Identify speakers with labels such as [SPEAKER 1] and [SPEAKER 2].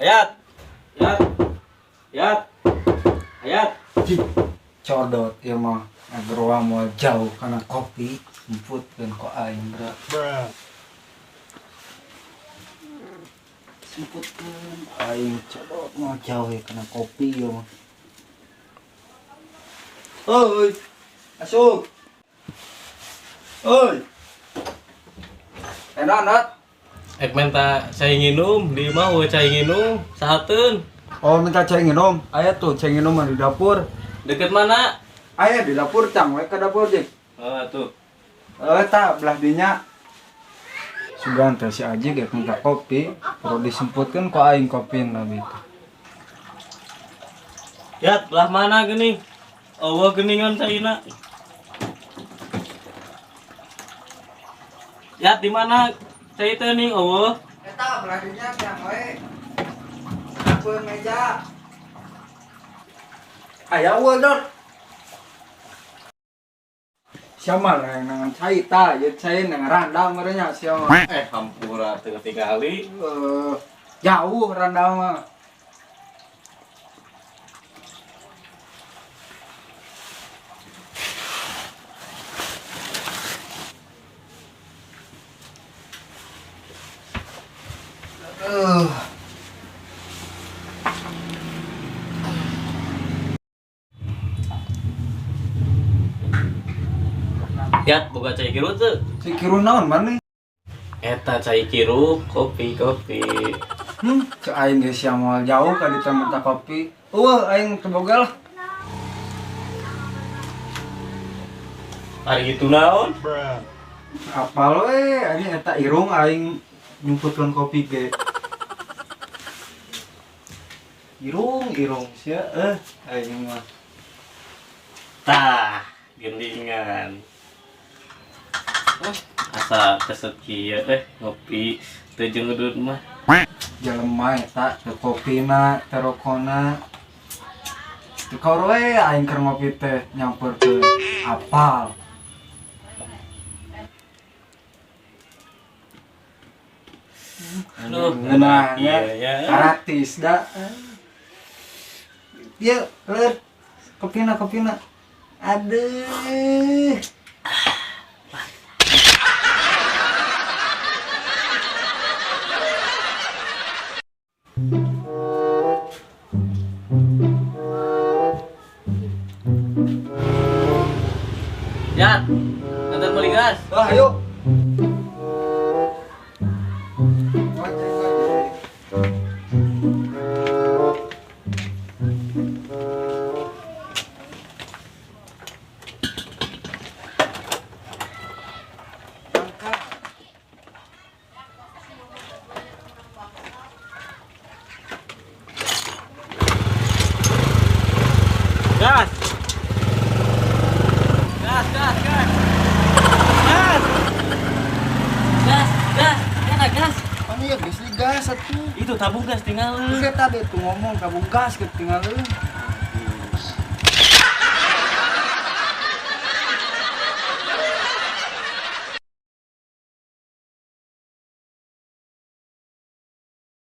[SPEAKER 1] Ayat. Yat. Yat. Ayat.
[SPEAKER 2] Codot ieu mah agroa moal jauh kana kopi semputkeun ku aing geura. Semputkeun aing codot moal jauh kana kopi ieu mah. Oi, asup. Oi. Enak, Nat.
[SPEAKER 1] Ek minta cai nginum, di imah eueuh cai nginum, sahateun.
[SPEAKER 2] Oh, minta cai nginum. Aya tuh cai nginum di dapur.
[SPEAKER 1] Deket mana?
[SPEAKER 2] Aya di dapur, cang we ka dapur jeung.
[SPEAKER 1] Oh, tuh.
[SPEAKER 2] Eta belah dinya. Sugan teh si Aji ge minta kopi, perlu disemputkeun ku aing kopina gitu.
[SPEAKER 1] Yat, belah mana geuning? Eueuh geuningan caina. Yat, di mana cai teh ning eueuh?
[SPEAKER 2] Eta belah dinya cang we. Dapur meja. Aya eueuh, Dot. Siapa lah yang nangan cai ta, ya cai nang randa merenya siapa?
[SPEAKER 1] Hampura teu tingali.
[SPEAKER 2] Jauh randa mah.
[SPEAKER 1] Yat, boga cai kiru teu?
[SPEAKER 2] Cai kiru naon maneh?
[SPEAKER 1] Eta cai kiru, kopi, kopi.
[SPEAKER 2] Cek aing geus sia moal jauh ka ditu minta kopi. Eueuh aing teu boga lah.
[SPEAKER 1] Ari kitu naon?
[SPEAKER 2] Apal we, anjing eta irung aing nyumputkeun kopi ge. Irung, irung sia aing mah.
[SPEAKER 1] Tah, gendingan. Asa keset kieu ngopi teu jeung ngedut mah.
[SPEAKER 2] Jelema eta teu kopina, teu rokona. Teu kaur we aing keur ngopi teh nyamperkeun apal.
[SPEAKER 1] Aduh,
[SPEAKER 2] ngeunah
[SPEAKER 1] iya, ya.
[SPEAKER 2] Gratis da. Ieu, leur. Kopina, kopina. Aduh.
[SPEAKER 1] Yat, antar beli gas.
[SPEAKER 2] Ah, ayo.
[SPEAKER 1] Gas. Gas, gas, gas. Gas. Gas, gas. Enak gas.
[SPEAKER 2] Pan ieu geus digas atuh.
[SPEAKER 1] Itu tabung gas tinggal.
[SPEAKER 2] Geus tadi tuh ngomong tabung gas ketinggalan.